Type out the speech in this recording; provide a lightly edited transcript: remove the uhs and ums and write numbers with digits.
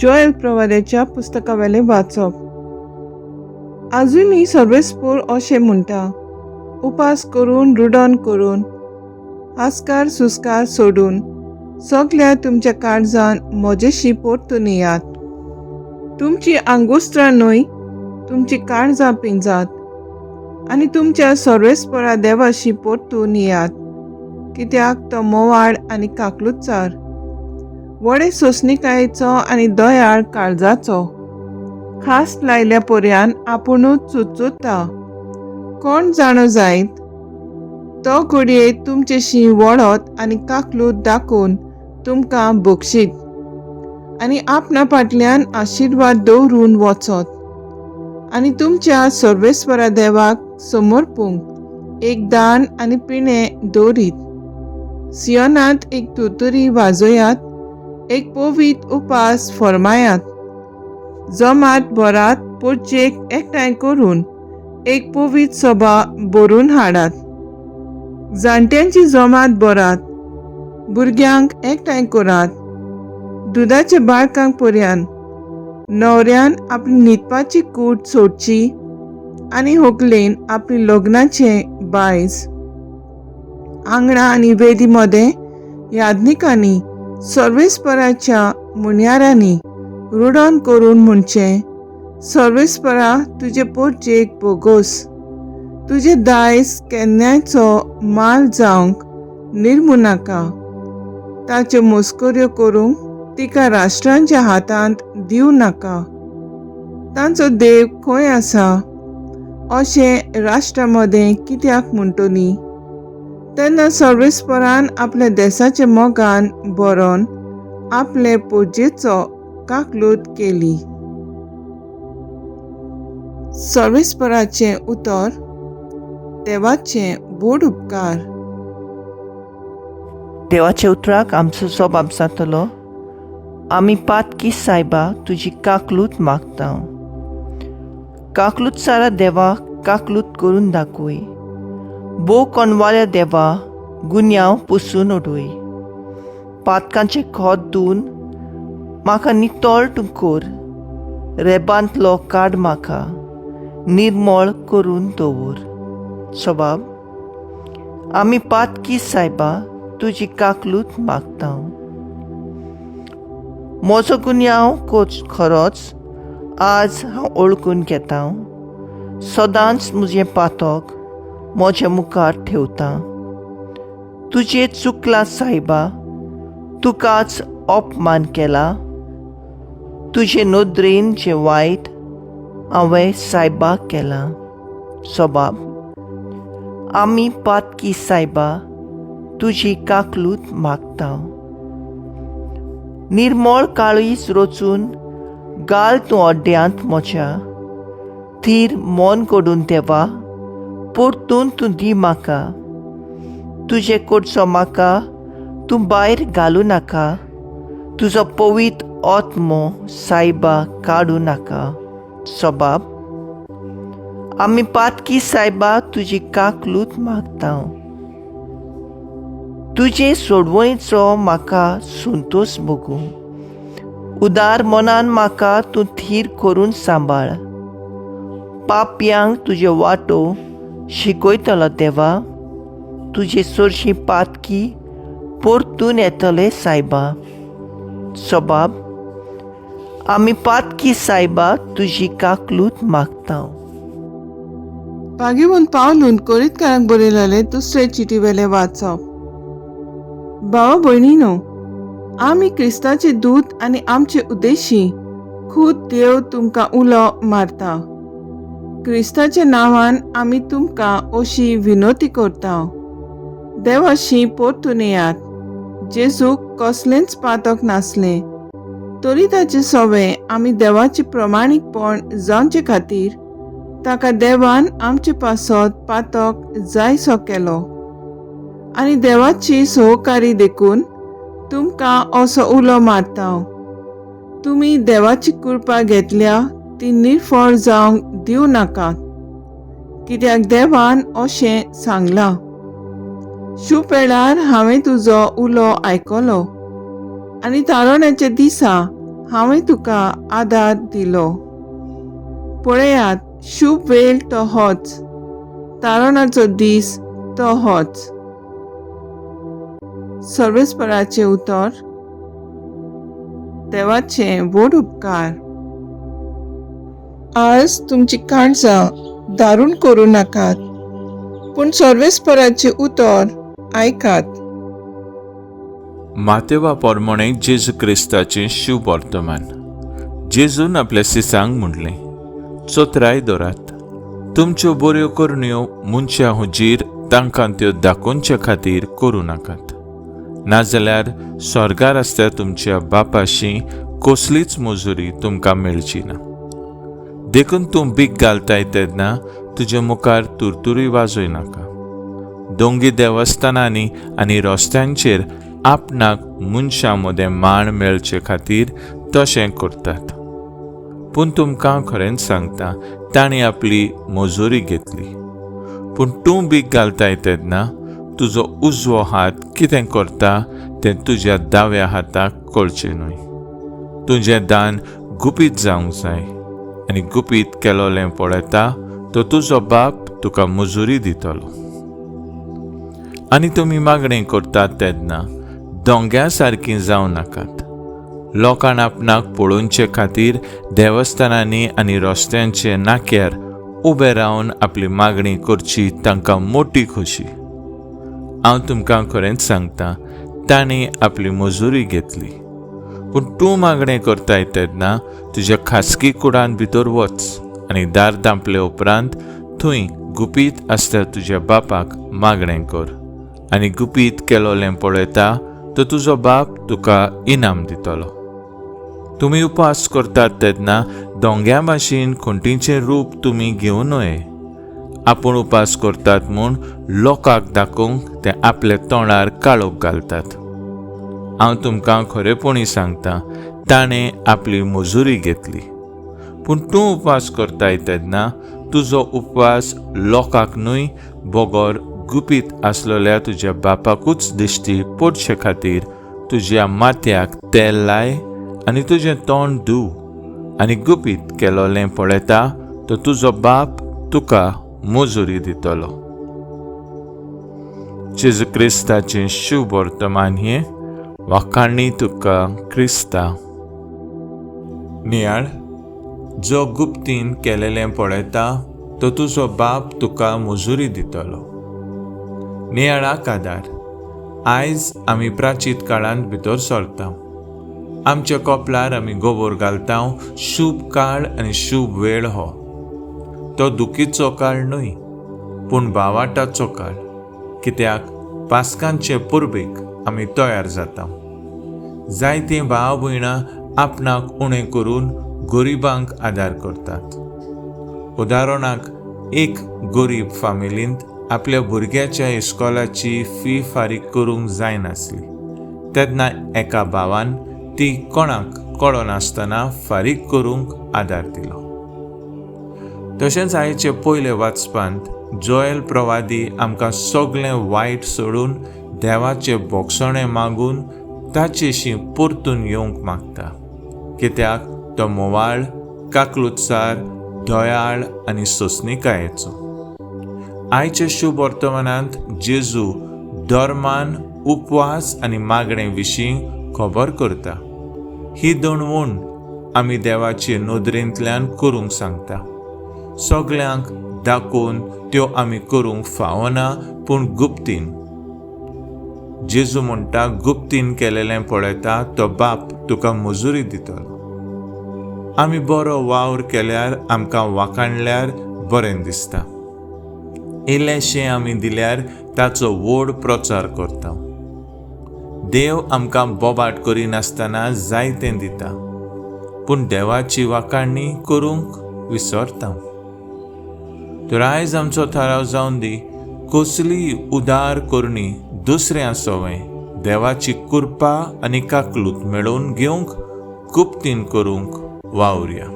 Joel प्रवाद्याच्या पुस्तकावेलें वाचप. आजुनूय सर्वेस्पोर अशें म्हणटा, उपास करून, रुडोन करून, हास्कार सुस्कार सोडून सगल्या तुमच्या काळजान म्हजेशी परतून येयात. तुमची आंगुस्त्रां न्हय, तुमची काळजां पिंजात आनी तुमच्या सर्वेस्परा देवाशी परतून येयात, कित्याक तो मोवाळ आनी काकलुचार, व्हडे सोंसणिकायेचो आनी दयाळ काळजाचो, खास लायल्या पर्यान आपुणूच चुचुता. कोण जाणो जायत, तो घडये तुमचेशी वळत आनी काकलूत दाखोवन तुमकां बक्षीत आनी आपणा फाटल्यान आशिर्वाद दवरून वचत आनी तुमच्या सर्वेस्वरा देवाक समर्पूंक एक दान आनी पिणें दवरीत. सियोनांत एक तुतुरी वाजयात, एक पवीत उपास फर्मायात, जमात भरात, पोरचेक एकठांय करून एक पवीत सभा भरून हाडात. जाणट्यांची जमात भरात, भुरग्यांक एकठांय करात, दुदाच्या बाळकांक पर्यान. न्हवऱ्यान आपली न्हिदपाची कूड सोडची आनी होकलेन आपली लग्नाचें बायज. आंगणा आनी वेदी मदें याज्ञिकांनी सर्वेस्पराच्या मुन्यारांनी रुडोन करून म्हणचें, सर्वेस्परा तुजे पोरचेक भोगोस, तुजें दायज केन्नायचो माल जावंक निर्मू नाका, ताच्यो मस्कऱ्यो करूंक तिका राष्ट्रांच्या हातांत दिवं नाका. तांचो देव खंय आसा अशें राष्ट्रा मदें कित्याक म्हणटली? तेन्ना सर्वेस्परान आपल्या देसाच्या मोगान बरोवन आपले पोजेचो काकलूत केली. सर्वेस्पराचें उतर. देवाचे व्हड उपकार. देवाच्या उतराक आमचो जबाब जातलो, आमी पातकी सायबा तुजी काकलूत मागता. काकलूत सारा देवा काकलूत करून दाखय, भोव कोणवाल्या देवा गुन्यांव पुसून उडय, पातकांचें खोत धुवन म्हाका नितळ तूं कर, रेबांतलो काड म्हाका निर्मळ करून दवर. सबाब, आमी पातकी सायबा तुजी काकलूत मागता. म्हजो गुन्यांव खरोच आज हांव ओळखून घेता, सदांच म्हजें पातक म्हज्या मुखार ठेवता. तुजें चुकलां सायबा, तुकाच अपमान केला, तुजे नदरेन जें वायट हांवें सायबा केलां. सबाब, आमी पातकी सायबा तुजी काकलूत मागता. निर्मळ काळीज रचून घाल तूं अड्ड्यांत म्हज्या, थीर मन कडून देवा परतून तूं दी म्हाका, तुजे कडचो म्हाका तूं भायर घालूं नाका, तुजो पवित्र आत्मो सायबा काडूं नाका. सबाब, आमी पातकी सायबा तुजी काकलूत मागता. तुजे सोडवणीचो म्हाका संतोश भोगूं, उदार मनान म्हाका तूं थीर करून सांबाळ, पापयांक तुजे वाटो शिकयतलो देवा, तुजे सरशी पातकी परतून येतले सायबा. सबाब, आमी पातकी सायबा तुजी काकलूत मागता. पागेवन पावलून कोरीतकारांक बरयलेलें दुसरे चिटी वेलें वाचप. भावा भयणीनो, आमी क्रिस्ताचे दूत आनी आमचे उद्देशी खूद देव तुमकां उलो मारता. क्रिस्ताच्या नांवान आमी तुमकां अशी विनवती करता, देवाशी परतून येयात. जेजूक कसलेंच पातक नासलें तरी ताचें सवें आमी देवाचें प्रमाणीकपण जावचे खातीर ताका देवान आमचे पासत पातक जायसो केलो. आनी देवाची सहकारी देखून तुमकां असो उलो मारता, तुमी देवाची कृपा घेतल्या ती निर्फळ जावंक दिवं नाकात, कित्याक देवान अशें सांगलां, शुभ वेळार हांवें तुजो उलो आयकलो आनी तारुण्याच्या दिसा हांवें तुका आदार दिलो. पळयात, शूभ वेळ तो होच, तारणाचो दीस तो होच. सर्वेस्पराचें उतर. देवाचे व्हड उपकार. आज तुमची काळजां दारूण करूं नाकात, पूण सर्वेस्पराचें उतर आयकात. मातेवा पोरमोणे जेजू क्रिस्ताचें शुभ वर्तमान. जेजून आपल्या सिसांक म्हणलें, चोत्राय दवरात, तुमच्यो बऱ्यो करण्यो मनशां हुजीर तांकां त्यो दाखोवचे खातीर करूं नाकात, नाजाल्यार स्वर्गार आसता तुमच्या बापाशी कसलीच मजुरी तुमकां मेळची ना. देखून तूं बीक घालताय तेन्ना तुजे मुखार तुरतुरी वाजय नाका. दोंगी देवस्थानांनी आनी रस्त्यांचेर आपणाक मनशां मदें मान मेळचे खातीर तशें करतात, पूण तुमकां खरेंच सांगता, तांणी आपली मजुरी घेतली. पूण तूं बीक घालताय तेन्ना तुजो उजवो हात कितें करता तें तुज्या दाव्या हाताक कळचें न्हय. तुजें दान गुपीत जावंक जाय आनी गुपीत केलोलें पळयता तो तुजो बाप तुका मजुरी दितलो. आनी तुमी मागणें करतात तेन्ना दोंग्या सारकीं जावं नाकात. लोकांक आपणाक पळोवचे खातीर देवस्थानांनी आनी रस्त्यांचे नाक्यार उबे रावन आपली मागणी करची तांकां मोटी खोशी. हांव तुमकां खरेंच सांगता, तांणी आपली मजुरी घेतली. पूण तूं मागणें करताय तेन्ना तुज्या खासगी कुडान भितर वच आनी दार धांपले उपरांत थंय गुपीत आसता तुज्या बापाक मागणें कर, आनी गुपीत केलोलें पळयता तो तुजो बाप तुका इनाम दितलो. तुमी उपास करतात तेन्ना दोंग्या भाशेन खुंटीचें रूप तुमी घेवं नये. आपूण उपास करतात म्हूण लोकांक दाखोवंक ते आपल्या तोंडार काळोख घालतात. हांव तुमकां खरेपणी सांगता, ताणें आपली मजुरी घेतली. पूण तूं उपास करताय तेन्ना तुजो उपवास लोकांक न्हय बगर गुपीत आसलेल्या तुज्या बापाकूच दिश्टी पडचे खातीर तुज्या माथ्याक तेल लाय आनी तुजें तोंड धूव, आनी गुपीत केलोलें पळयता तो तुजो बाप तुका मजुरी दितलो. जेजू क्रिस्ताचें शुभ वर्तमान हें. वाखाणी तुका क्रिस्ता. नियाळ, जो गुप्तीन केलेलें पळयता तो तुजो बाप तुका मजुरी दितलो. नियाळाक आदार. आयज आमी प्राचीत काळांत भितर सरता. आमच्या कपलार आमी गोबोर घालता. शुभ काळ आनी शुभ वेळ हो. तो दुखीचो काळ न्हय, पूण बावाटाचो काळ, कित्याक पास्कांचे परबेक आमी तयार जाता. जायतीं भाव भयणां आपणाक उणें करून गरिबांक आदार करतात. उदाहरणाक, एक गरीब फामिलींत आपल्या भुरग्याच्या इस्कॉलाची फी फारीक करूंक जायनासली, तेन्ना एका भावान ती कोणाक कळनासतना फारीक करूंक आदार दिलो. तशेंच आयचे पयले वाचपांत जोएल प्रवादी आमकां सगळें वायट सोडून देवाचें बोगसणें मागून ताचेशी परतून येवंक मागता, कित्याक तो मोवाळ, काकलुतसार, दयाळ आनी सोंसणिकायेचो. आयच्या शुभ वर्तमानांत जेजू धर्मान उपवास आनी मागणे विशीं खबर करता. ही दणवण आमी देवाचे नदरेंतल्यान करूंक सांगता. सगल्यांक दाखोवन त्यो आमी करूंक फावना, पूण गुप्तीन. जेजू म्हणटा, गुप्तीन केलेलें पळयता तो बाप तुका मजुरी दितलो. आमी बरो वावर केल्यार आमकां वाखाणल्यार बरें दिसता. इल्लेंशें आमी दिल्यार ताचो व्हड प्रचार करता. देव आमकां बोबाट करिनासतना जायतें दिता, पूण देवाची वाखाणणी करूंक विसरता. तर आयज आमचो थाराव जावन दी, कसलीय उदार करणी दुसऱ्या सवें देवाची कृपा आनी काकलूत मेळोवन घेवंक गुप्तीन करूंक वावुरया.